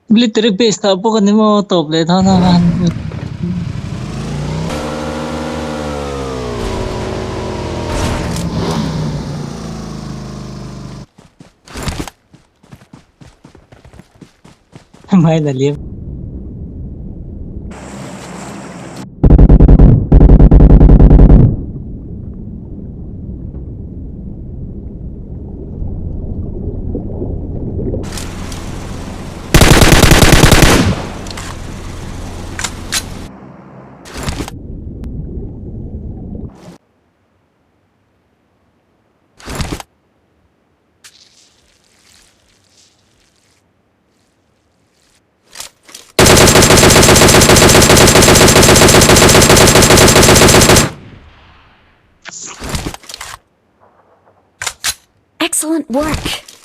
Military base tah bawk a ni maw tawp leh dawn a han Hmai la liam. Excellent work!